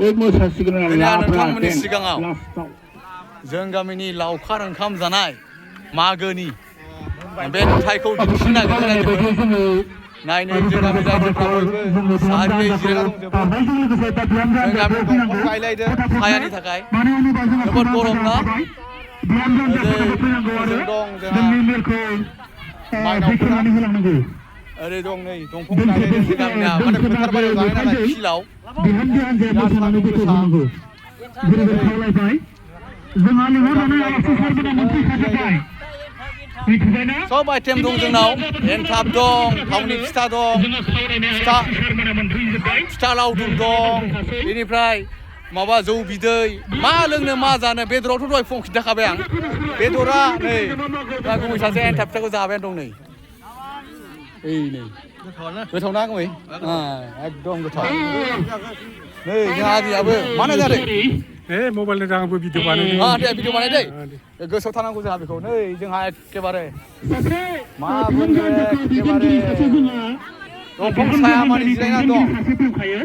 नोंथांमोननि सिगाङाव जों गामिनि लावखार ओंखाम जानाय मागोनि बे नुथायखौ दिन्थिनो नागिरदों नायनो जों गामि रायजोफ्रा बयबो सारियै जिरायना दंजोबो जों गामियाव दंफां गायलायदों सायानि थाखाय जोबोद गरम ना ओजों दं जोंहा माइनावफोरा ओरै दं नै दंफां गायलायदों जों गामिना माने फोथार बारियाव जानाय नालाय फिल्डआव बिराद सान्दुं गोसा सब आइटेम दं जोंनाव एन्थाब दं थावनि फिथा दं फिथा लावदुम दं बेनिफ्राय माबा जौ बिदै मा लोंनो मा जानो बेदरावथ' दहाय फुङाव खिन्थाखाबाय आं बेदरा नै गुमै सासे एन्थाब फिथाखौ जाबायानो दं नै नै गोथाव ना गुमै एकदम गोथाव नै जोंहा आदियाबो मानो जादों मबाइलजों आंबो भिडिअ बानायदों दे भिडिअ बानायदै गोसोआव थानांगौ जोंहा बेखौ नै जोंहा एखेबारे मा बुंनो एखेबारे दंफां साया मानि जिरायना दं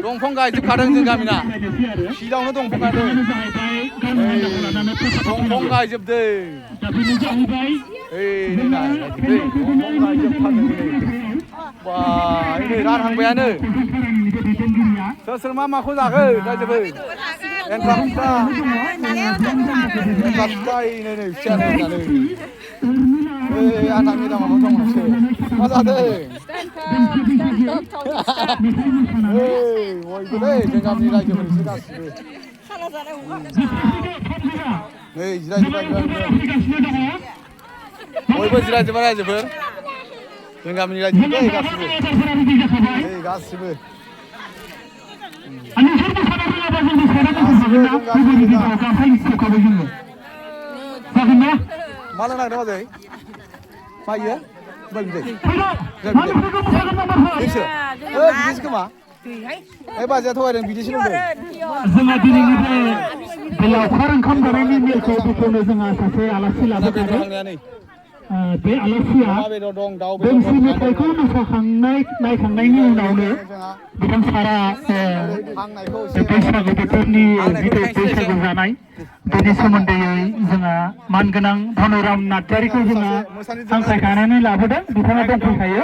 दंफां गायजोबखादों जों गामिना फिल्डआवनो दंफां गायदों दंफां गायजोबदों दंफां गायजोबथारदों बा नै रानहांबायानो सोर सोर मा माखौ जाखो गायजोबो एन्थाब फिथा नै फिथायानो होननानै आंनि दामाबो दं मोनसे मा जादों बयबो दै जों गामिनि रायजोफोरसो गासिबो नै जिरायजोब्बाय बयबो जिरायजोब्बाय रायजोफोर जों गामिनि रायजोफोर दै गासिबो नै गासिबो मा लोंनो नागिरदों बाजै मा इयो बिदै बिदैसो बिदैसो खोमा बाजैया थगायदों बिदैसो लोंदों जोंहा दिनैनिफ्राय लावखार ओंखाम जानायनि मेलखौ बेखेवनो जोंहा सासे आलासि लाबोखादों बे आलासिया दोंसे मेथाइखौ नायखांनायनि उनावनो बिथां सारा बैसागु बोथोरनि जिथु बैसागु जानाय बेनि सोमोन्दै जोंहा मानगोनां धनुराम नार्जारिखौ जोंहा हांख्रायखानानै लाबोदों बिथाङा दंफैखायो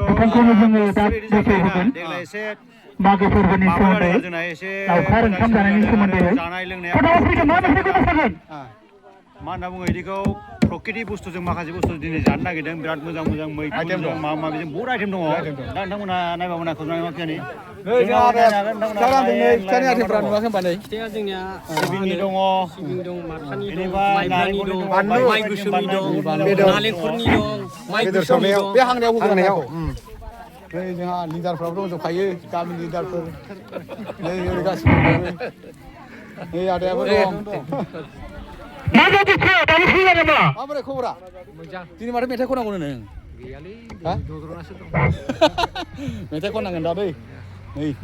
बिथांखौनो जोङो दा बेखेवहोगोन मागो फोरबोनि सोमोन्दै लावखार ओंखाम जानायनि सोमोन्दै फैदो मा मेथाइखौ मोसागोन मा होनना बुङो बिदिखौ प्रकृति बुस्थुजों माखासे बुस्थु दिनै जानो नागिरदों बिराद मोजां मोजां मैखुन दं माबा माबिजों बहुद आइटेम दङ दा नोंथांमोना नायबाबो नायखोबनाय मा फियानि फिथाया जोंनिया सिबिंनि दङ बेनिफ्राय माइ गोसोमनि दं नालेंखरनि दं माइ गोसोमनि दं बे हांनायाव नै जोंहा लिडारफ्राबो दंजोबखायो गामिनि लिडारफोर नै ओरै गासिबो नै आदायाबो दं माबोरै खबरा दिनै माथो मेथाइ खनांगौनो नों मेथाइ खननांगोन दा दै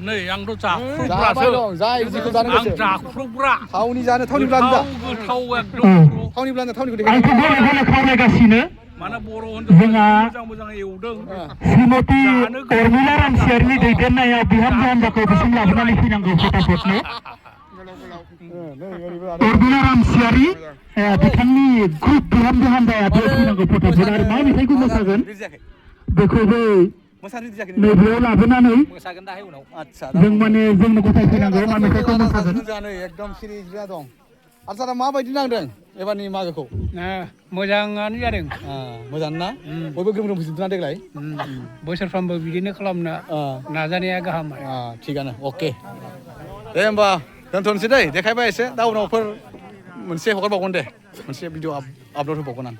नै आंथ' जाख्रुबग्रासो जाय जिखौ जानो गोसो आं जाख्रुबग्रा थावनि जानो थावनिब्लानो दा गोथाव एकदम थावनिब्लानो थावनिखौ खावलायगासिनो माने बर' मोजां मोजां एवदों श्रीमती उर्मिला रामसियारिनि दैदेननायाव बिहामजो हान्जाखौ बिसिम लाबोनानै फैनांगौ फटाफटनो उर्मिला रामसियारि बिथांनि ग्रुप बिहामजो हान्जाया बेयाव फैनांगौ फटाफट आरो मा मेथाइखौ मोसागोन बेखौबो नैबेयाव लाबोनानै जों माने जोंनो गथायफैनांगौ मा मेथाइखौ मोसागोन एकदम सिरि जिरा दं आच्चा दा माबायदि नांदों एबारनि मागोखौ मोजाङानो जादों मोजां ना बयबो ग्रोम ग्रोम फैजोबदोंना देग्लाय बोसोरफ्रामबो बिदिनो खालामनो नाजानाया गाहाम थिगानो अके दे होमबा दोनथ'नोसै दै देखायबाय एसे दा उनावफोर मोनसे हगारबावगोन दे मोनसे भिडिअ आपल'ड होबावगोन आं